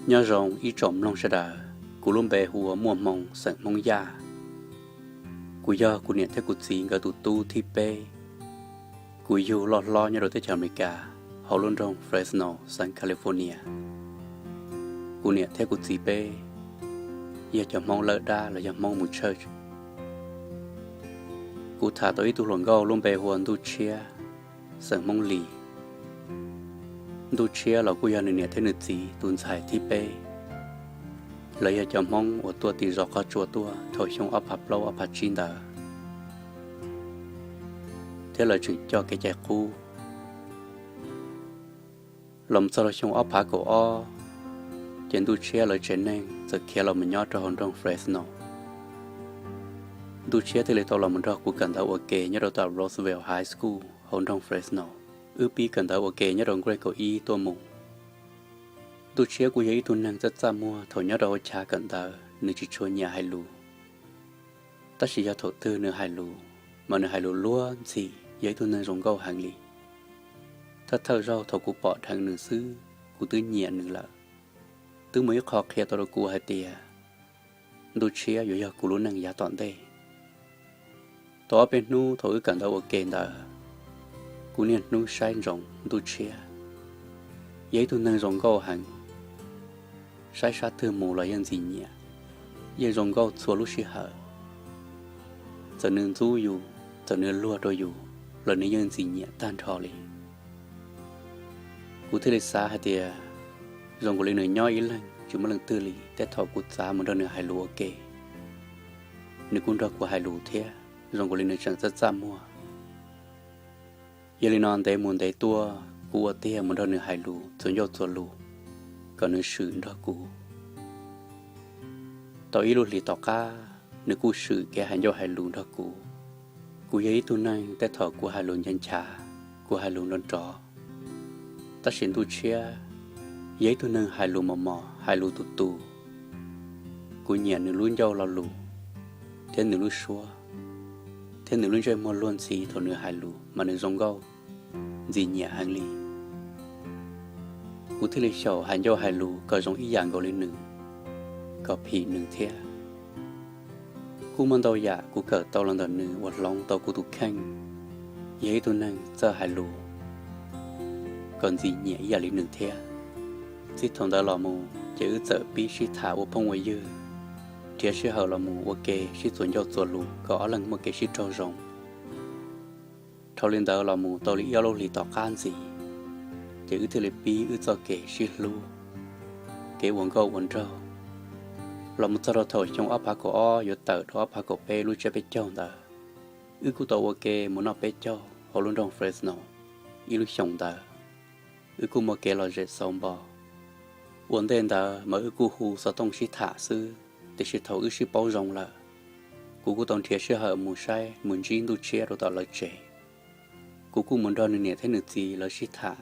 Nyob zoo ib tsoom mloog sawv daws, kuv lub npe hu ua Muaj Hmoo xeem Hmoob Yaj. Kuv yog kuv niam thiab kuv txiv nkawd tus tub thib peb. Kuv yug loj hlob nyob rau teb chaws Amelikas, hauv lub nroog Fresno xeev California. Kuv niam thiab kuv txiv peb yog cov Hmoob Lawj Dab los yog Hmoob mus church. Kuv tham tau ib tug hluas nkauj lub npe hu ua Ntuj Tshiab xeem Hmoob Lis. Ntuj Tshiab los kuj yog nws niam thiab nws txiv tus ntxhais thib peb. Lawv yog cov Hmoob uas tuaj tim zos Qhov Tsua tuaj thaum xyoo ob phav plaub ob phav tsib ntawd, thiab lawv tseem coj kev cai qub. Los txog rau xyoo ob phav kaum ob, ces Ntuj Tshiab lawv tsev neeg txawm khiav los mus nyob rau hauv nroog Fresno. Ntuj Tshiab thiaj li tau los mus nrog kuv kawm ntawv ua ke nyob rau tom Roosevelt High School hauv nroog Fresno. Wb pib kawm ntawv ua ke nyob rau grade kaum ib tuaj mus. Ntuj Tshiab kuj yog ib tug neeg txaj txaj muag thaum nyob rau hauv chav kawm ntawv, nws tsis tshua nyiam hais lus. Tab sis yog thaum twg nws hais lus, mas nws hais lus luag ntxhi, yog ib tug neeg zoo nkauj heev li. Thawj thawj zaug thaum kuv pom dheev nws xwb, kuv twb nyiam nws lawm. Twb muaj ib qho qhia tau rau kuv hais tias Ntuj Tshiab yuav yog kuv lub neej yav tom ntej. Tau ob peb hnub thaum wb kawm ntawv ua ke ntawd, kuv niaj hnub saib ntsoov Ntuj Tshiab. Yog ib tug neeg zoo nkauj heev, saib sab twg mus los yeej ntxim nyiam, yeej zoo nkauj txhua lub sij hawm. Txawm nws ntxub yus, txawm nws luag rau yus, los nws yeej ntxim nyiam tag nrho li. Kuv thiaj li xav hais tias zoo nkaus li nws nyob ib leeg tsis muaj leej twg li, tej thaum kuv txav mus nrog nws hais lus ua ke, nws kuj nrog kuv hais lus thiab, zoo nkaus li nws tseem txaj txaj muag. Yog li no ntev mus ntev tuaj, kuv ua tiag mus nrog nws hais lus txuas ncauj txuas lus, kom nws swm nrog kuv. Tau ib lub hlis tom qab, nws kuj swm kev hais ncauj hais lus nrog kuv. Kuv yog ib tug neeg tej thaum kuv hais lus nchav nchav, kuv hais lus nrov nrov, tab sis Ntuj Tshiab yog ib tug neeg hais lus mos mos, hais lus tus tus. Kuv nyiam nws lub ncauj lo lus, thiab nws lub suab, thiab nws lub ntsej muag luag ntxhi thaum nws hais lus mas nws zoo nkauj, ntxim nyiam heev li. Kuv thiaj li xyaum hais ncauj hais lus kom zoo ib yam nkaus li nws, kom phim nws thiab. Kuj muaj ntau yam kuv kawm tau los ntawm nws uas hloov tau kuv tus kheej, yog ib tug neeg txawj hais lus kom ntxim nyiam ib yam li nws thiab. Txij thaum ntawd los mus ces wb txawm pib sib tham ua phooj ua ywg, nrhiav sij hawm los mus ua ke sib txuas ncauj txuas lus kom ob leeg muaj kev sib raug zoo. Dhau li ntawd los mus tau li ib ob lub hlis tom qab ntxiv, ces wb thiaj li pib wb txoj kev sib hlub, kev ua nkauj ua nraug. Los mus txog rau thaum xyoo ob phav kaum ob yuav tawm rau ob phav kaum peb lub tsiab peb caug ntawd, wb kuj tau ua ke mus noj peb caug hauv lub nroog Fresno ib lub xyoos ntawd. Wb kuj muaj kev lom zem xauv npo. Ua ntej ntawd mas wb kuj hu xov tooj sib tham xwb, tiam sis thaum wb sib paub zoo lawm, kuv kuj tau nrhiav sij hawm mus saib mus ntsib Ntuj Tshiab rau tom lawv tsev. Kuv kuj mus nrog nws niam thiab nws txiv lawv sib tham.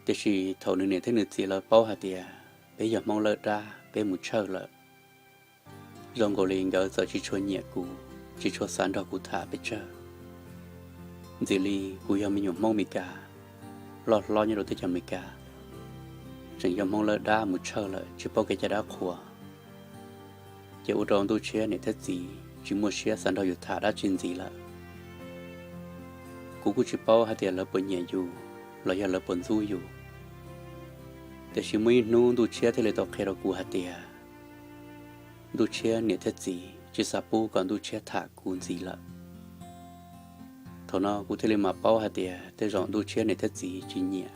Tiam sis thaum nws niam thiab nws txiv lawv paub hais tias peb yog Hmoob Lawj Dab, peb mus church lawm, zoo nkaus li nkawd txawm tsis tshua nyiam kuv, tsis tshua xav nrog kuv tham pes tsawg. Ntxim li kuv yog me nyuam Hmoob Amelikas, loj hlob nyob rau teb chaws Amelikas, tseem yog Hmoob Lawj Dab mus church lawm tsis paub kev cai dab qhuas, ces ua rau Ntuj Tshiab niam thiab txiv tsis muaj siab xav nrog yus tham dab tsi ntxiv lawm. Kuv kuj tsis paub hais tias lawv puas nyiam yus los yog lawv puas ntxub yus. Tiam sis muaj ib hnub Ntuj Tshiab thiaj li tau qhia rau kuv hais tias Ntuj Tshiab niam thiab txiv tsis xav pub kom Ntuj Tshiab tham kuv ntxiv lawm. Thaum no kuv thiaj li mam paub hais tias tej zaum Ntuj Tshiab niam thiab txiv tsis nyiam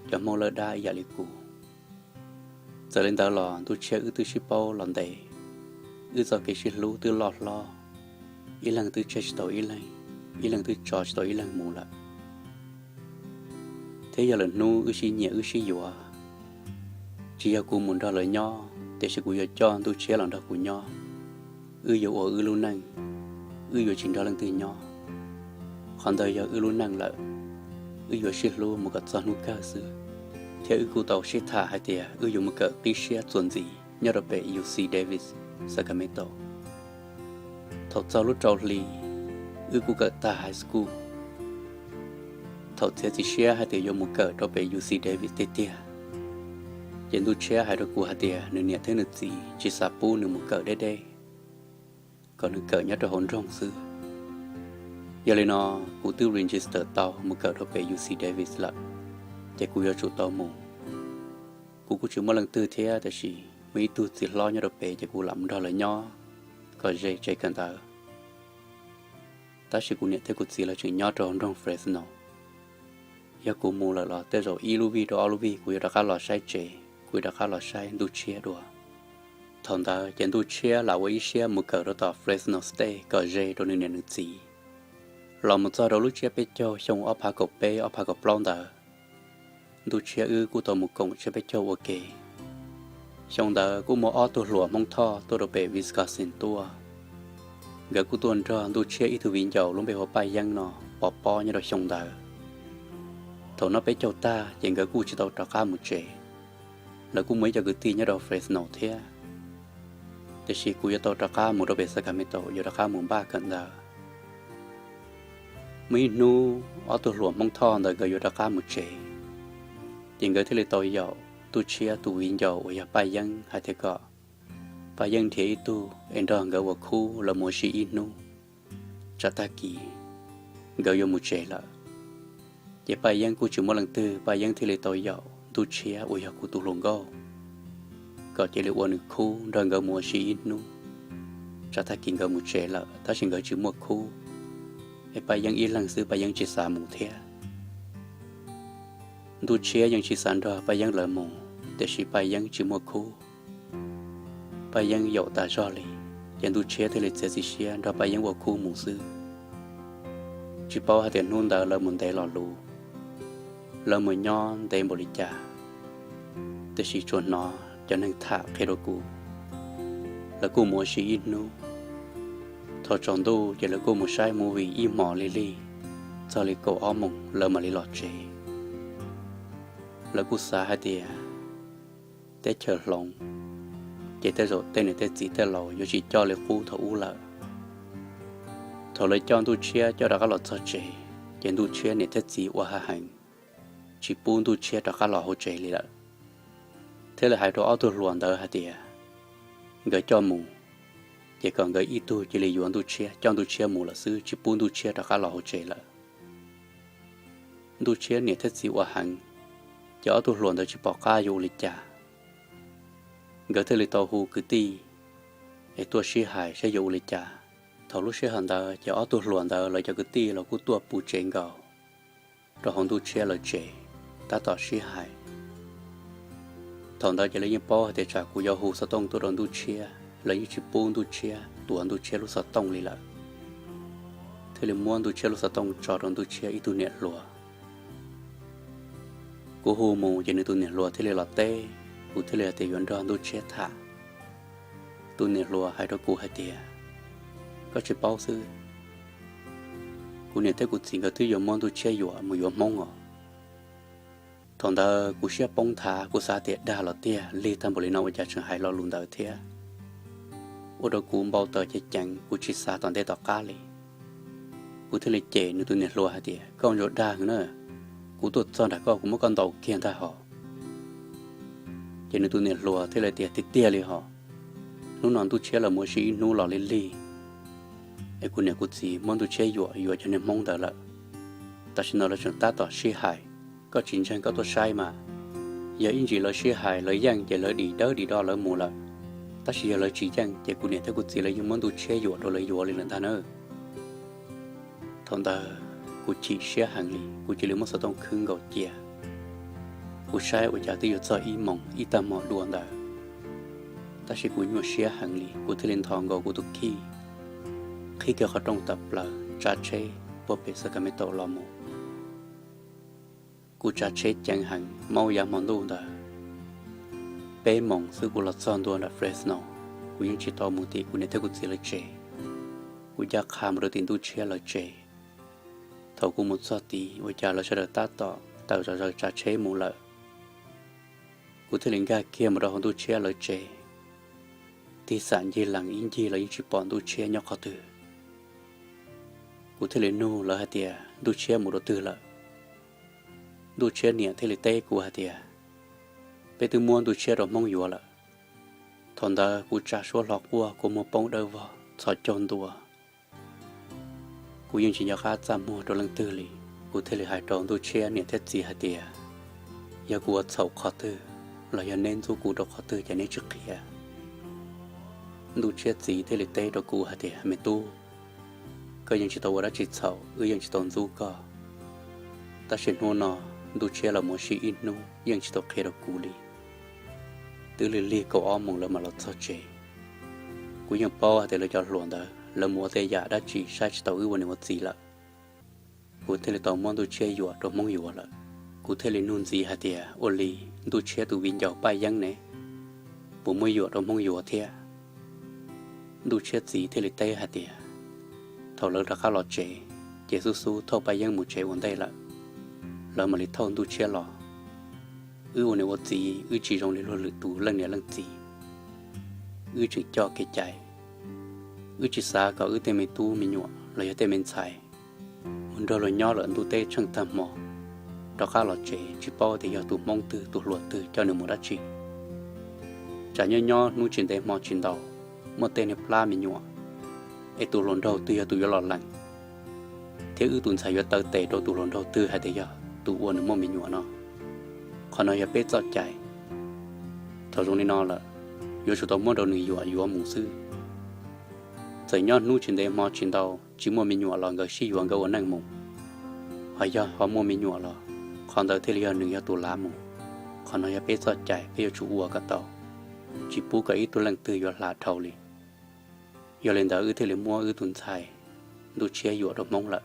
cov Hmoob Lawj Dab ib yam li kuv. Txawm li ntawd los Ntuj Tshiab wb twb sib paub los ntev, wb txoj kev sib hlub twb loj hlob, ib leeg twb tseg tsis tau ib leeg, ib leeg twb tso tsis tau ib leeg mus lawm. Thiab yog lawm hnub wb sib nyiam wb sib yuav, tsis yog kuv mus nrog lawv nyob, tiam sis kuv yuav coj Ntuj Tshiab los nrog kuv nyob. Wb yuav ua wb lub neej, wb yuav tsis nrog leej twg nyob. Qhov ntawd yog wb lub neej lawm, wb yuav sib hlub mus kom txog hnub kawg xwb. Thiab wb kuj tau sib tham hais tias wb yuav mus kawm qib siab txuas ntxiv nyob rau pem U C Davis, Sacramento. Thaum txog lub rau hli, wb kuj kawm tag high school. Thaum txiav txim siab hais tias yuav mus kawm rau pem U C Davis tiag tiag, Ces Ntuj Tshiab hais rau kuv hais tias nws niam thiab nws txiv tsis xav pub nws mus kawm deb deb, kom nws kawm nyob rau hauv nroog xwb. Yog li no, kuv twb register tau mus kawm rau pem U C Davis lawm, ces kuv yuav tsum tau mus. Kuv kuj tsis muaj leej twg thiab, tiam sis muaj ib tug txiv hlob nyob rau pem, ces kuv lam mus nrog lawv nyob kom ze tsev kawm ntawv. Tab sis kuv niam thiab kuv txiv lawv tseem nyob rau nroog Fresno. Yog kuv mus lawm los tej zaum ib lub vij rau ob lub vij kuv yuav rov qab los saib tsev, kuv yuav rov qab los saib Ntuj Tshiab dua. Thaum ntawd ces Ntuj Tshiab lam ua ib siab mus kawm rau tom Fresno State kom ze rau nws niam nws txiv. Los mus txog rau lub tsiab peb caug xyoo ob phav kaum peb ob phav kaum plaub ntawd, Ntuj Tshiab wb kuj tau mus koom tsiab peb caug ua ke. Xyoo ntawd kuj muaj ob tug hluas Hmoob Thoj tuaj rau pem Wisconsin tuaj. Nkawd kuj tuaj nrog Ntuj Tshiab ib tug viv ncaus lub npe hu ua Paj Yeeb no pov pob nyob rau xyoo ntawd. Thaum no peb caug tag ces nkawd kuj tsis tau rov qab mus tsev. Lawv kuj muaj ib co kwv tij nyob rau Fresno thiab, tiam sis kuv yuav tau rov qab mus rau pem Sacramento, yuav rov qab mus npaj kawm ntawv. Muaj ib hnub ob tug hluas Hmoob Thoj ntawd nkawd yuav rov qab mus tsev, ces nkawd thiaj li tau yaum Ntuj Tshiab tus viv ncaus uas yog Paj Yeeb hais tias kom Paj Yeeb nrhiav ib tug es nrog nkawd ua khub lawv mus ua si ib hnub, tsam tag kis nkawd yuav mus tsev lawm. Ces Paj Yeeb kuj tsis muaj leej twg, Paj Yeeb thiaj li tau yaum Ntuj Tshiab uas yog kuv tus hluas nkauj, kom cia li ua nws khub nrog nkawd mus ua si ib hnub, tsam tag kis nkawd mus tsev lawm tab sis nkawd tsis muaj khub, es Paj Yeeb ib leeg xwb Paj Yeeb tsis xav mus thiab. Ntuj Tshiab yeej tsis xav nrog Paj Yeeb lawv mus, tiam sis Paj Yeeb tsis muaj khub. Paj Yeeb yaum tas zog li, ces Ntuj Tshiab thiaj li txiav txim siab nrog Paj Yeeb ua khub mus xwb. Tsis paub hais tias hnub ntawd lawv mus ntev los luv, lawv mus nyob ntev npaum li cas, tiam sis tsuas hnov cov neeg tham qhia rau kuv, lawv kuj mus ua si ib hnub. Thaum tsaus ntuj ces lawv kuj mus saib movie ib hmos li lig, txog li kaum ob moos lawv mam li los tsev. Lawv kuj xav hais tias teb chaws hloov, ces tej zaum tej niam tej txiv tej laus yuav tsis coj li qub thaum ub lawm. Thaum lawv coj Ntuj Tshiab coj rov qab los txog tsev, ces Ntuj Tshiab niam thiab txiv ua hav heev, tsis pub Ntuj Tshiab rov qab los hauv tsev li lawm, thiaj li hais rau ob tug hluas ntawd hais tias nkawd coj mus, ces kom nkawd ib tug cia li yuav Ntuj Tshiab, coj Ntuj Tshiab mus lawm xwb, tsis pub Ntuj Tshiab rov qab los hauv tsev lawm. Ntuj Tshiab niam thiab txiv ua heev, ces ob tug hluas ntawd tsis pom qab yuav ua li cas. Nkawd thiaj li tau hu kwv tij es tuaj sib hais saib yuav ua li cas. Thaum lub sij hawm ntawd ces ob tug hluas ntawd lawv cov kwv tij los kuj tuaj puv tsev nkaus rau hauv Ntuj Tshiab lawv tsev, tab tom sib hais. Thaum ntawd ces lawv yeej paub hais tias tsam kuv yuav hu xov tooj tuaj rau Ntuj Tshiab, lawv yeej tsis pub Ntuj Tshiab tuav Ntuj Tshiab lub xov tooj li lawm, thiaj li muab Ntuj Tshiab lub xov tooj tso rau Ntuj Tshiab ib tug niam hluas. Kuv hu mus ces nws tus niam hluas thiaj li los teb, kuv thiaj li hais tias yuav nrog Ntuj Tshiab tham. Tus niam hluas hais rau kuv hais tias, koj tsis paub xwb, kuv niam thiab kuv txiv nkawd twb yuav muab Ntuj Tshiab yuam mus yuav Hmoob os. Thaum ntawd kuv siab poob nthav, kuv xav tias dag los tiag, lig tag npaum li no ua cas tseem hais lo lus ntawd thiab. Ua rau kuv npau taws ceev ceev, kuv tsis xav tom ntej tom qab li. Kuv thiaj li cem nws tus niam hluas hais tias, koj ntsuas dag na, kuv tuaj txog nram koj kuv muab koj ntaus kiag ntag hos. Ces nws tus niam hluas thiaj li tias, tiag tiag li hos, hnub no Ntuj Tshiab lawv mus ua si ib hnub los li lig, es kuv niam kuv txiv muab Ntuj Tshiab yuam yuav cov niag Hmoob ntawd lawm. Tam sim no lawv tseem tab tom sib hais, koj tsis ntseeg koj tuaj saib mas. Yog ib ntsis lawv sib hais lawv yeej ces lawv dim dawb dim do lawv mus lawm, tab sis yog lawv tsis yeej ces kuv niam thiab kuv txiv lawv yeej muab Ntuj Tshiab yuam rau lawv yuav li lawm ntag na. Thaum ntawd kuv chim siab heev li, kuv cia li muab xov tooj khwb nkaus cia. Kuv saib ua cas twb yuav txog ib moos ib tag hmo dua ntawd, tab sis kuv nyuaj siab heev li, kuv thiaj li nthos nkaus kuv tus key, qhib kiag qhov rooj tawm plaws tsav tsheb puag pem Sacramento los mus. Kuv tsav tsheb ceev heev, maub yav hmo ntuj ntawd, peb moos xwb kuv los txog ntua nram Fresno. Kuv yeej tsis tau mus tim kuv niam thiab kuv txiv lawv tsev, kuv ncaj qha mus rau tim Ntuj Tshiab lawv tsev. Thaum kuv mus txog tid ua cas lawv sawv daws tab tom tawm zom zaws tsav tsheb mus lawm. Kuv thiaj li nkag kiag mus rau hauv Ntuj Tshiab lawv tsev, tig xam ncig lees ib ncig los yeej tsis pom Ntuj Tshiab nyob qhov twg. Kuv thiaj li nug lawv hais tias Ntuj Tshiab mus rau twg lawm. Ntuj Tshiab niam thiaj li teb kuv hais tias, Peb twb muab Ntuj Tshiab rau Hmoob yuav lawm. Thaum ntawd kuv tsa suab hlo quaj, kua muag poob dawb vog, txhos caug ntua. Kuv yeej tsis nco qab txaj muag rau leej twg li. Kuv thiaj li hais rau Ntuj Tshiab niam thiab txiv hais tias, yog kuv ua txhaum qhov twg los yog neb ntxub kuv rau qhov twg ces neb tsis qhia. Ntuj Tshiab txiv thiaj li teb rau kuv hais tias, me tub, koj yeej tsis tau ua dab tsi txhaum, wb yeej tsis tau ntxub koj. Tab sis hnub no Ntuj Tshiab los mus ua si ib hnub yeej tsis tau qhia rau kuv li. Twb lig lig kaum ob moos lawv mam los txog tsev. Kuv yeej paub hais tias lawv cov hluas ntawd lawv mus ua tej yam dab tsi saib tsis taus wb ua niam ua txiv lawm. Kuv thiaj li tau muab Ntuj Tshiab yuam rau Hmoob yuav lawm. Kuv thiaj li nug ntxiv hais tias, ua li Ntuj Tshiab tus viv ncaus Paj Yeeb ne, puas muab yuam rau Hmoob yuav thiab? Ntuj Tshiab txiv thiaj li teb hais tias, thaum lawv rov qab los tsev, ces xub xub thauj Paj Yeeb mus tsev ua ntej lawm, lawv mam li thauj Ntuj Tshiab los. Wb ua niam ua txiv wb tsis zoo li luag lwm tus leej niam leej txiv. Wb tseem coj kev cai, wb tsis xav kom wb tej me tub me nyuam los yog tej me ntxhais mus nrog luag nyob lawm ntuj teb tsheej tag hmo, rov qab los tsev tsis paub tias yog tus Hmoob twg tus hluas twg coj nws mus dab tsi. Tsam nyob nyob hnub tsis ntev hmo tsis ntau, muaj tej niag plab me nyuam, es tus hluas nraug twg yog tus yuav los lees, thiab wb tus ntxhais yuav taw tes rau tus hluas nraug twg hais tias yog tus ua nws muaj me nyuam no. Qhov no yog peb txoj cai. Thaum zoo li no lawm, yuav tsum tau muab rau nws yuam yuav mus xwb. Txawm nyob hnub tsis ntev hmo tsis ntau tsis muaj me nyuam los nkawd sib yuav nkawd ua neej mus. Ho yog ho muaj me nyuam los, qhov ntawd thiaj li yog nws yog tus lav mus. Qhov no yog peb txoj cai, peb yuav tsum ua kom tau, tsis pub kom ib tug leej twg yuav hla dhau li. Yog li ntawd wb thiaj li muab wb tus ntxhais Ntuj Tshiab yuam rau Hmoob lawm.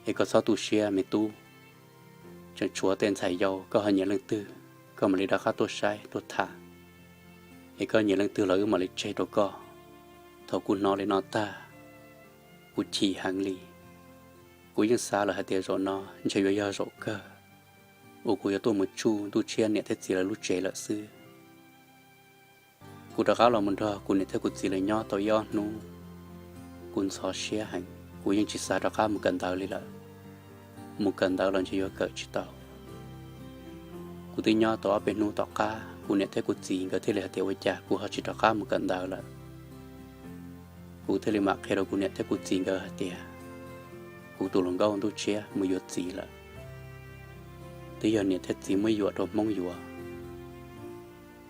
Es koj txhob tu siab me tub, tseem tshuav tej ntxhais yau, koj ho nyiam leej twg, koj mam li rov qab tuaj saib tuaj tham. Es koj nyiam leej twg los wb mam li tseg rau koj. Thaum kuv hnov li no tag, kuv chim heev li. Kuv yeej xav lawm hais tias zaum no ntshe yuav yog zaum kawg uas kuv yuav tuaj mus tsuj Ntuj Tshiab niam thiab txiv lawv lub tsev lawm xwb. Kuv rov qab los mus nrog kuv niam thiab kuv txiv lawv nyob tau ib ob hnub, kuv ntxhov siab heev, kuv yeej tsis xav rov qab mus kawm ntawv li lawm. Mus kawm ntawv los ntshe yuav kawm tsis tau. Kuv twb nyob tau ob peb hnub tom qab, kuv niam thiab kuv txiv nkawd thiaj li hais tias ua cas kuv ho tsis rov qab mus kawm ntawv lawm. Kuv thiaj li mam qhia rau kuv niam thiab kuv txiv nkawd hais tias, kuv tus hluas nkauj Ntuj Tshiab mus yuav txiv lawm, twb yog niam thiab txiv muab yuam rau Hmoob yuav.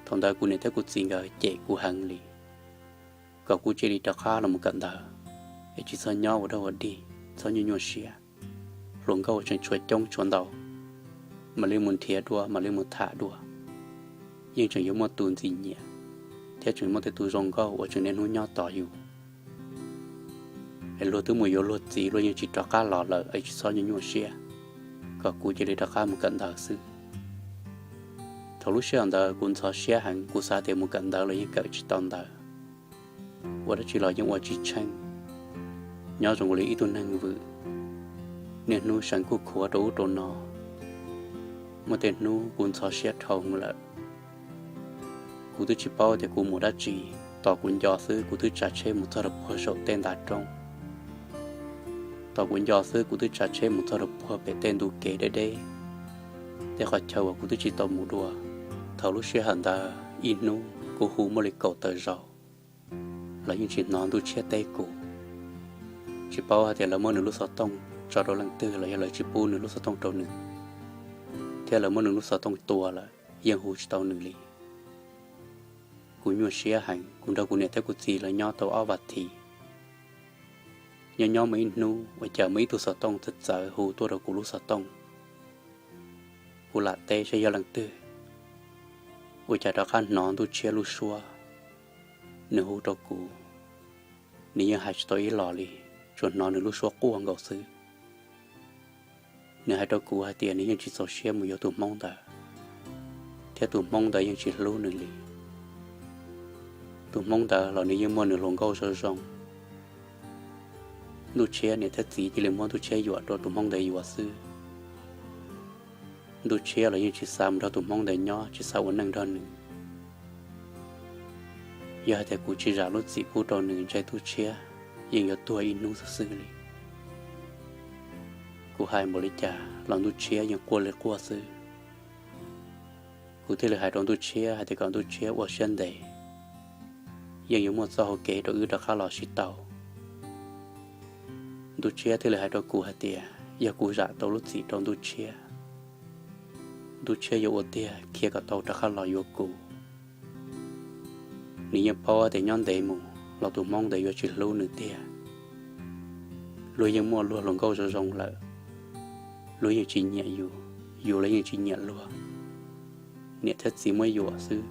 Thaum ntawd kuv niam thiab kuv txiv nkawd cem kuv heev li, kom kuv cia li rov qab los mus kawm ntawv, es tsis txhob nyob ua dog ua dig, txhob nyuaj nyuaj siab. Hluas nkauj tseem tshuav coob tshuav ntau, mam li mus nrhiav dua, mam li mus tham dua, yeej tseem yuav muaj tus ntxim nyiam, thiab tseem muaj tej tus zoo nkauj uas tseem niaj hnub nyob tos yus. Es luag twb mus yuav luag txiv, luag yeej tsis rov qab los lawm, es tsis txhob nyuaj nyuaj siab, kom kuv cia li rov qab mus kawm ntawv xwb. Thaum lub sij hawm ntawd kuv ntxhov siab heev, kuv xav tias mus kawm ntawv los yeej kawm tsis tau ntawv, ua dab tsi los yeej ua tsis tsheej, nyob zoo li ib tug neeg vwm, niaj hnub seev kuj khuav rau ub rau no. Muaj tej hnub kuv ntxhov siab dhau lawm, kuv twb tsis paub tias kuv mus dab tsi. Tos kuv nco xwb kuv twb tsav tsheb mus txog rau puag saum tej ntav roob. Tos kuv nco xwb kuv twb tsav tsheb mus txog rau puag pem tej ntu kev deb deb, tej qhov chaw uas kuv twb tsis tau mus dua. Thaum lub sij hawm ntawd ib hnub kuv hu muaj li kaum tawm zaus los yeej tsis hnov Ntuj Tshiab teb kuv. Tsis paub hais tias lawv muab nws lub xov tooj tso rau leej twg los yog lawv tsis pub nws lub xov tooj rau nws, thiab lawv muab nws lub xov tooj tua lawm, yeej hu tsis tau nws li. Kuv nyuaj siab heev, kuv nrog kuv niam thiab kuv txiv lawv nyob tau ob vas thiv. Nyob nyob muaj ib hnub ua cas muaj ib tug xov tooj txawv txawv hu tuaj rau kuv lub xov tooj. Kuv lam teb saib yog leej twg, ua cas rov qab hnov Ntuj Tshiab lub suab, nws hu rau kuv. Nws yeej hais tsis tau ib los li, tsuas hnov nws lub suab quaj nkaus xwb. Nws hais rau kuv hais tias nws yeej tsis txaus siab mus yuav tus Hmoob ntawd, thiab tus Hmoob ntawd yeej tsis hlub nws li. Tus Hmoob ntawd los nws yeej muaj nws hluas nkauj zoo zoo. Ntuj Tshiab niam thiab txiv cia li muab Ntuj Tshiab yuam rau tus Hmoob ntawd yuav xwb. Ntuj Tshiab los yeej tsis xav mus nrog tus Hmoob ntawd nyob, tsis xav ua neej nrog nws. Yog hais tias kuv tsis zam lub txim pub rau nws ntshe Ntuj Tshiab yeej yuav tuag ib hnub xwb xwb li. Kuv hais npaum li cas los Ntuj Tshiab yeej quaj li quaj xwb. Kuv thiaj li hais rau Ntuj Tshiab hais tias kom Ntuj Tshiab ua siab ntev, yeej yuav muaj txoj hau kev rau wb rov qab los sib tau. Ntuj Tshiab thiaj li hais rau kuv hais tias yog kuv zam tau lub txim rau Ntuj Tshiab, Ntuj Tshiab yuav ua tiag khiav kom tau rov qab los yuav kuv. Nws yeej paub tias nyob ntev mus los tus hmoob ntawd yuav tsis hlub nws tiag. Luag yeej muaj luag hluas nkauj zoo zoo lawm, luag yeej tsis nyiam yus, yus los yeej tsis nyiam luag. Niam thiab txiv muab yuam xwb,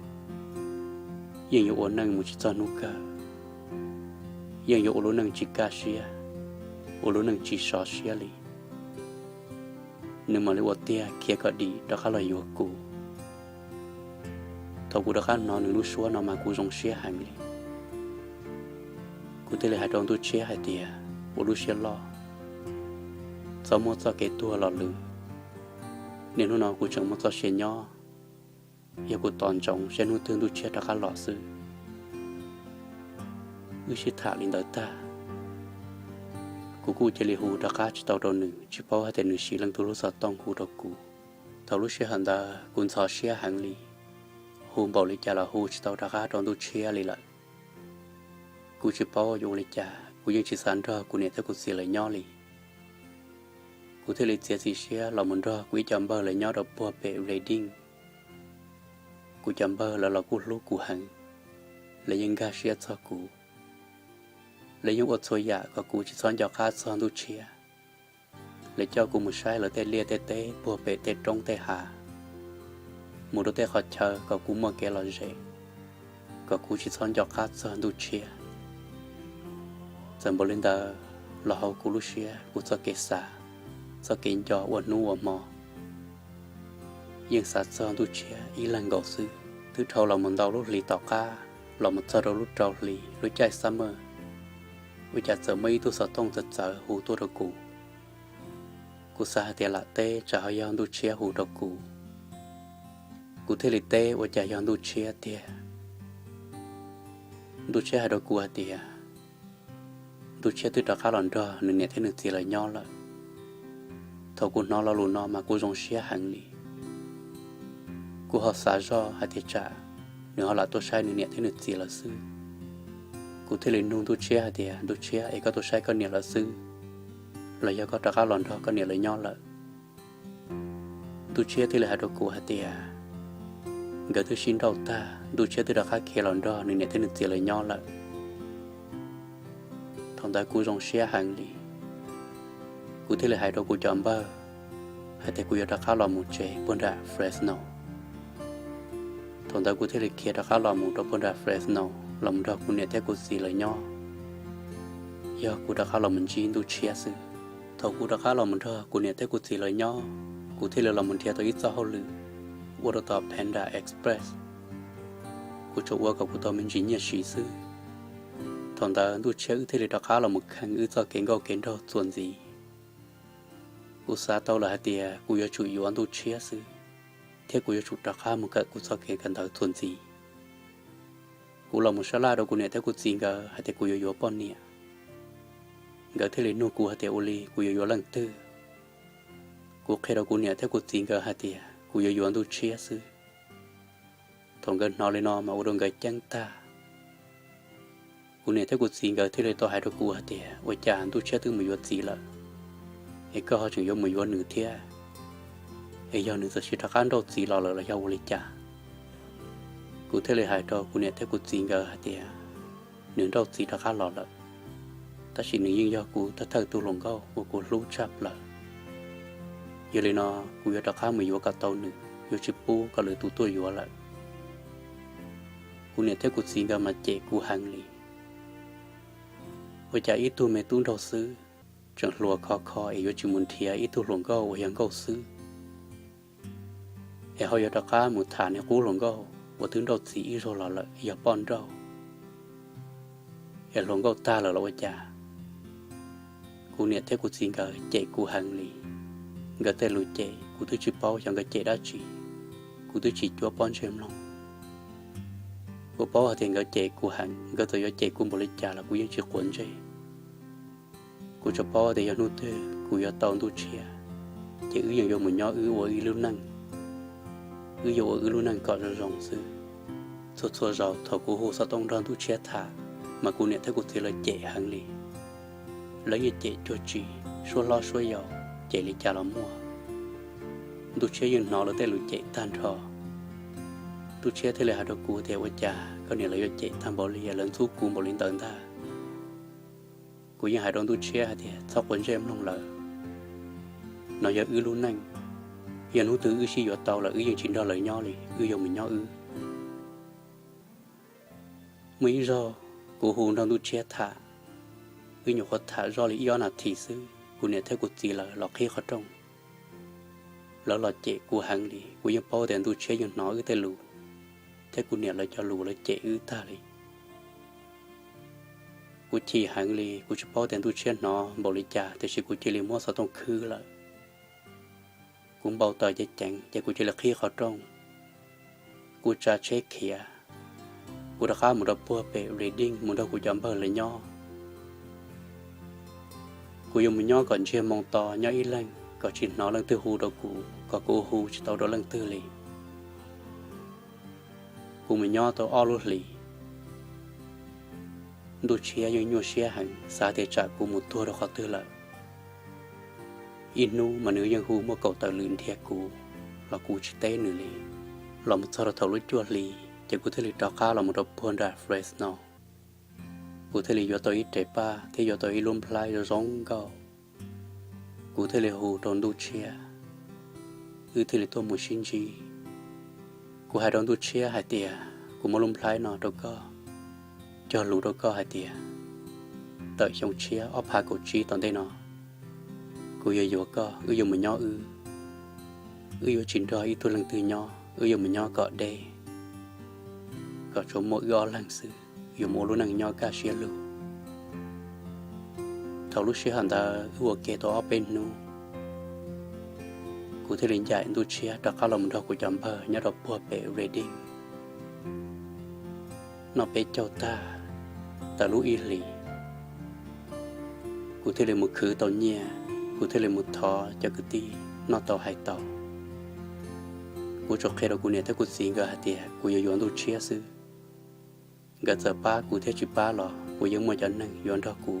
yeej yuav ua neej mus tsis txog hnub kawg, yeej yuav ua lub neej tsis kaj siab, ua lub neej tsis sov siab li. Nws mam li ua tiag khiav kom dim rov qab los yuav kuv. Thaum kuv rov qab hnov nws lub suab no mas kuv zoo siab heev li. Kuv thiaj li hais rau Ntuj Tshiab hais tias ua lub siab loj, txhob muab txoj kev tuag los lwm. Niaj hnub no kuv tseem muaj txoj sia nyob, yog kuv tos ntsoov saib hnub twg Ntuj Tshiab rov qab los xwb. Wb sib tham li ntawd tag, kuv kuj cia li hu rov qab tsis tau rau nws, tsis paub hais tias nws siv leej twg lub xov tooj hu rau kuv. Thaum lub sij hawm ntawd kuv ntxhov siab heev li, hu npaum li cas los hu tsis tau rov qab rau Ntuj Tshiab li lawm. Kuv tsis paub yuav ua li cas, kuv yeej tsis xav nrog kuv niam thiab kuv txiv lawv nyob li. Kuv thiaj li txiav txim siab los mus nrog kuv ib co npawg lawv nyob rau puag pem Reading. Kuv cov npawg lawv los kuj hlub kuv heev, lawv yeej nkag siab txog kuv. Lawv yeej ua txhua yam kom kuv tsis txhob nco qab txog Ntuj Tshiab. Lawv coj kuv mus saib lawv tej liaj tej teb puag pem tej roob tej hav, mus rau tej qhov chaw kom kuv muaj kev lom zem, kom kuv tsis txhob nco qab txog Ntuj Tshiab. Txawm npaum li ntawd los hauv kuv lub siab, kuv txoj kev xav, txoj kev nco ua hnub ua hmo yeej xav txog Ntuj Tshiab ib leeg nkaus xwb. Twb dhau los mus ntau lub hlis tom qab, los mus txog rau lub rau hli lub caij summer, ua cas txawm muaj ib tug xov tooj txawv txawv hu tuaj rau kuv. Kuv xav hais tias lam teb tsam ho yog Ntuj Tshiab hu rau kuv. Kuv thiaj li teb ua cas yog Ntuj Tshiab tiag. Ntuj Tshiab hais rau kuv hais tias Ntuj Tshiab twb rov qab los nrog nws niam thiab nws txiv lawv nyob lawm. Thaum kuv hnov lo lus no mas kuv zoo siab heev li. Kuv ho xav zoj hais tias tsam nws ho lam tuaj saib nws niam thiab nws txiv lawv xwb. Kuv thiaj li nug Ntuj Tshiab hais tias, Ntuj Tshiab, es koj tuaj saib koj niam lawv xwb, los yog koj rov qab los nrog koj niam lawv nyob lawm? Ntuj Tshiab thiaj li hais rau kuv hais tias nkawd twb sib nrauj tag, Ntuj Tshiab twb rov qab khiav los nrog nws niam thiab nws txiv lawv nyob lawm. Thaum ntawd kuv zoo siab heev li. Kuv thiaj li hais rau kuv cov npawg hais tias kuv yuav rov qab los mus tsev puag nram Fresno. Thaum ntawd kuv thiaj li khiav rov qab los mus rau puag nram Fresno, los mus nrog kuv niam thiab kuv txiv lawv nyob. Yog kuv rov qab los mus ntsib Ntuj Tshiab xwb. Thaum kuv rov qab los mus nrog kuv niam thiab kuv txiv lawv nyob, kuv thiaj li los mus nrhiav tau ib txoj hauj lwm ua rau tom Panda Express. Kuv tsuas ua kom kuv tau me ntsis nyiaj siv xwb. Thaum ntawd Ntuj Tshiab wb thiaj li rov qab los mus kheej wb txoj kev nkauj kev nraug txuas ntxiv. Kuv xav tau lawm hais tias kuv yuav tsum yuav Ntuj Tshiab xwb, thiab kuv yuav tsum rov qab mus kawm kuv txoj kev kawm ntawv txuas ntxiv. Kuv los mus sab laj rau kuv niam thiab kuv txiv nkawd hais tias kuv yuav yuav poj niam. Nkawd thiaj li nug kuv hais tias ua li kuv yuav yuav leej twg. Kuv qhia rau kuv niam thiab kuv txiv nkawd hais tias kuv yuav yuav Ntuj Tshiab xwb. Thaum nkawd hnov li no mas ua rau nkawd ceeb tag. Kuv niam thiab kuv txiv nkawd thiaj li tau hais rau kuv hais tias ua cas Ntuj Tshiab twb mus yuav txiv lawm, es koj ho tseem yuav mus yuav nws thiab? Es yog nws txawm sis rov qab nrauj txiv los lawm los yog ua li cas? Kuv thiaj li hais rau kuv niam thiab kuv txiv nkawd hais tias nws nrauj txiv rov qab los lawm, tab sis nws yeej yog kuv thawj thawj tug hluas nkauj uas kuv hlub tshaj plaws. Yog li no, kuv yuav rov qab mus yuav kom tau nws, yuav tsis pub kom lwm tus tuaj yuav lawm. Kuv niam thiab kuv txiv nkawd mas cem kuv heev li. Ua cas ib tug me tub nraug xwb, tseem hluas khov kho es yuav tsis mus nrhiav ib tug hluas nkauj uas yog nkauj xwb, es ho yuav rov qab mus tham niag qub hluas nkauj uas twb nrauj txiv ib zaug los lawm yog poj nrauj, es hluas nkauj tag lawm los ua cas? Kuv niam thiab kuv txiv nkawd cem kuv heev li. Nkawd tej lus cem kuv twb tsis paub xyov nkawd cem dab tsi, kuv twb tsis cuab pob ntseg mloog. Kuv paub hais tias nkawd cem kuv heev, nkawd txawm yuav cem kuv npaum li cas los kuv yeej tsis quav ntsej. Kuv tsuas paub tias yog hnub twg kuv yuav tau Ntuj Tshiab, ces wb yeej yuav mus nyob wb ua ib lub neej. wb yuav ua wb lub neej kom zoo zoo xwb. Txhua txhua zaus thaum kuv hu xov tooj nrog Ntuj Tshiab tham, mas kuv niam thiab kuv txiv lawv cem heev li. Lawv yeej cem cuag tsis suab hlob suab yau, cem li cas los muaj. Ntuj Tshiab yeej hnov lawv tej lus cem tag nrho. Ntuj Tshiab thiaj li hais rau kuv tias, ua cas koj niam lawv yuav cem tag npaum li, lawv ntxub kuv npaum li ntawd ntag. Kuv yeej hais rau Ntuj Tshiab hais tias, txhob quav ntsej mloog lawv, no yog wb lub neej. Yog hnub twg wb sib yuav tau lawm, wb yeej tsis nrog lawv nyob li, wb yuav mus nyob wb. Muaj ib zaug kuv hu nrog Ntuj Tshiab tham, wb nyuam qhuav tham zoj li ib ob nas this xwb, kuv niam thiab kuv txiv lawv los qhib qhov rooj. Lawv los cem kuv heev li, kuv yeej paub tias Ntuj Tshiab yeej hnov wb tej lus thiab kuv niam lawv cov lus, lawv cem wb tag li. Kuv chim heev li, kuv tsis paub tias Ntuj Tshiab hnov npaum li cas, tiam sis kuv cia li muab xov tooj khwb lawm. Kuv npau taws ceev ceev ces kuv cia li qhib qhov rooj, kuv tsa tsheb khiav, kuv rov qab mus rau puag pem Reading mus nrog kuv cov npawg lawv nyob. Kuv yuav mus nyob kom ntsiag moo to nyob ib leeg, kom tsis hnov leej twg hu rau kuv, kom kuv hu tsis tau rau leej twg li. Kuv mus nyob tau ob lub hlis, Ntuj Tshiab yeej nyuaj siab heev, xav tias tsam kuv mus tuag rau qhov twg lawm. Ib hnub mas nws yeej hu muaj kaum tawm lwm nrhiav kuv, los kuv tsis teb nws li. Los mus txog rau thaum lub cuaj hli, ces kuv thiaj li rov qab los mus rau puag nram Fresno. Kuv thiaj li yuav tau ib rev paj thiab yuav tau ib lub nplhaib zoo nkauj. Kuv thiaj li hu rau Ntuj Tshiab, wb thiaj li tuaj mus sib ntsib. Kuv hais rau Ntuj Tshiab hais tias, kuv muab lub nplhaib no rau koj, cog lus rau koj hais tias, tawm xyoo tshiab ob phav kaum tsib tom ntej no, kuv yuav yuav koj, wb yuav mus nyob wb. Wb yuav tsis nrog ib tug leej twg nyob, wb yuav mus nyob kom deb, kom tsuas muaj wb ob leeg xwb, yuav mus ua lub neej nyob kaj siab lug. Thaum lub sij hawm ntawd wb ua ke tau ob peb hnub, kuv thiaj li ncaim Ntuj Tshiab rov qab los mus nrog kuv cov npawg nyob rau puag pem Reading. Noj peb caug tag, tawm lub ib hlis, kuv thiaj li mus khwv tau nyiaj, kuv thiaj li mus thov cov kwv tij noj tau hais tau. Kuv tsuas qhia rau kuv niam thiab kuv txiv nkawd hais tias kuv yuav yuav Ntuj Tshiab xwb. Nkawd txawm pab kuv thiab tsis pab los kuv yeej muaj cov neeg yuav nrog kuv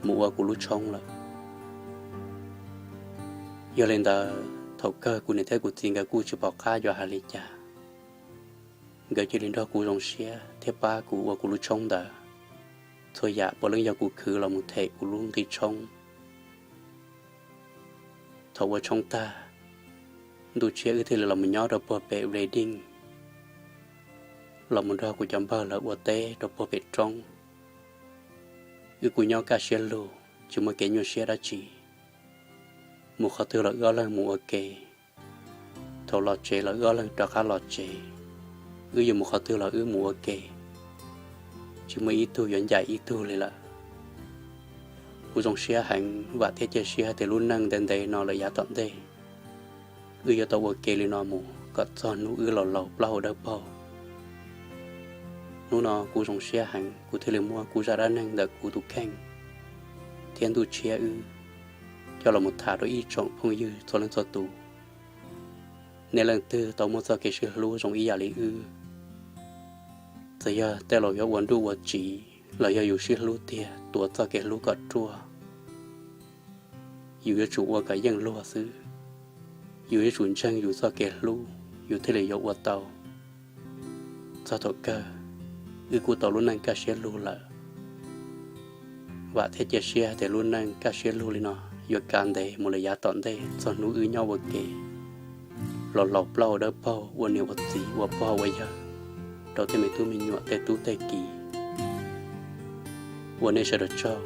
mus ua kuv lub tshoob lawm. Yog li ntawd, thaum kawg kuv niam thiab kuv txiv nkawd kuj tsis pom qab yuav hais li cas. Nkawd cia li nrog kuv zoo siab thiab pab kuv ua kuv lub tshoob ntawd. Txhua yam puav leej yog kuv khwv los mus them kuv lub nqi tshoob. Thaum ua tshoob tag, Ntuj Tshiab wb thiaj li los mus nyob rau puag pem Reading, los mus nrog kuv cov npawg lawv ua teb rau puag pem roob. Wb kuj nyob kaj siab lug, tsis muaj kev nyuaj siab dab tsi. Mus qhov twg los wb ob leeg mus ua ke. Thaum los tsev los wb ob leeg rov qab los tsev. Wb yuav mus qhov twg los wb mus ua ke, tsis muaj ib tug yuav ncaim ib tug li lawm. Kuv zoo siab heev, vam thiab cia siab tias lub neej ntev ntev no lawm yav tom ntej, wb yuav tau ua ke li no mus kom txog hnub wb laus laus plaub hau dawb paug. Hnub no kuv zoo siab heev, kuv thiaj li muab kuv zaj dab neeg ntawm kuv tus kheej thiab Ntuj Tshiab wb coj los mus tham rau ib tsoom phooj ywg txhua leej txhua tus. Nej leej twg tau muaj txoj kev sib hlub zoo ib yam li wb, txawm yog tej laus yuav ua nruj ua tsiv los yog yus sib hlub tiag tuav txoj kev hlub kom ruaj, yus yuav tsum ua kom yeej luag xwb. Yus yuav tsum ntseeg yus txoj kev hlub, yus thiaj li yuav ua tau. Txog thaum kawg, wb kuj tau lub neej kaj siab lug lawm. Vam thiab cia siab tias lub neej kaj siab lug li no yuav kav ntev mus lawm yav tom ntej txog hnub wb nyob ua ke, laus laus plaub hau dawb paug, ua niam ua txiv, ua pog ua yawg rau tej me tub me nyuam tej tub tej ki. Ua nej sawv daws tsaug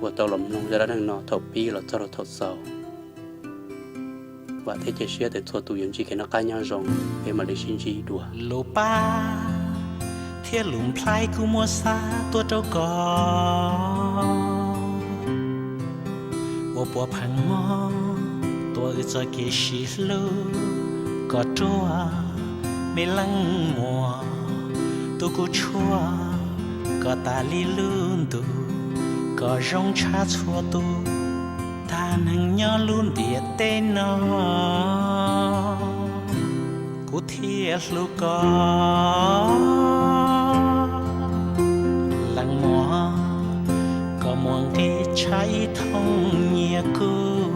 uas tau los mloog zaj dab neeg no thaum pib los txog rau thaum xaus. Vam thiab cia siab tias txhua tus yuav ntsib kev noj qab nyob zoo, peb mam li sib ntsib dua. Lus pab thiab lus nplhaib kuv muab xa tuaj rau koj, ua puav pheej mob tuav wb txoj kev sib hlub kom ruaj. Me leej muam, tu kuv tshuaj kom tas li lub ntuj, kom zoo tshaj txhua tus tag neeg nyob lub ntiaj teb no. thiaj hlub koj. Leej muam, koj muaj nqis tshaib thooj nyiam kuv.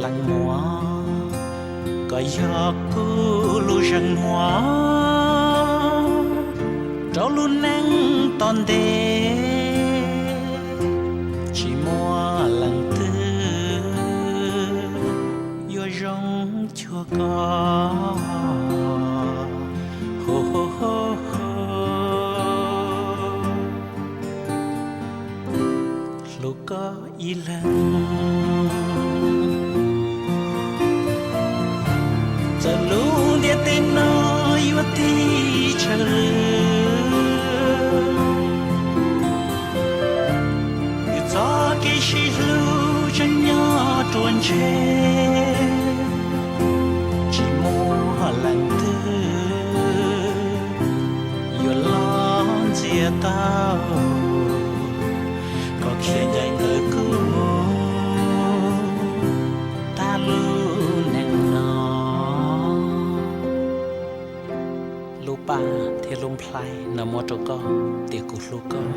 Leej muam, koj yog kuv lub zeem muag rau lub neej tom ntej, tsis muaj leej twg yuav zoo cuag koj. Ho, ho, ho, ho. Hlub koj ib leeg, txawm lub ntiaj teb no yuav tij tsawg lwm, wb txoj kev sib hlub tseem nyob ruaj ntseg, tsis muaj leej twg yuav los ntxias tau koj khiav ncaim ntawm kuv mus tag lub neej no. Lub paj thiab lub nplhaib no muab rau koj tias kuv hlub koj.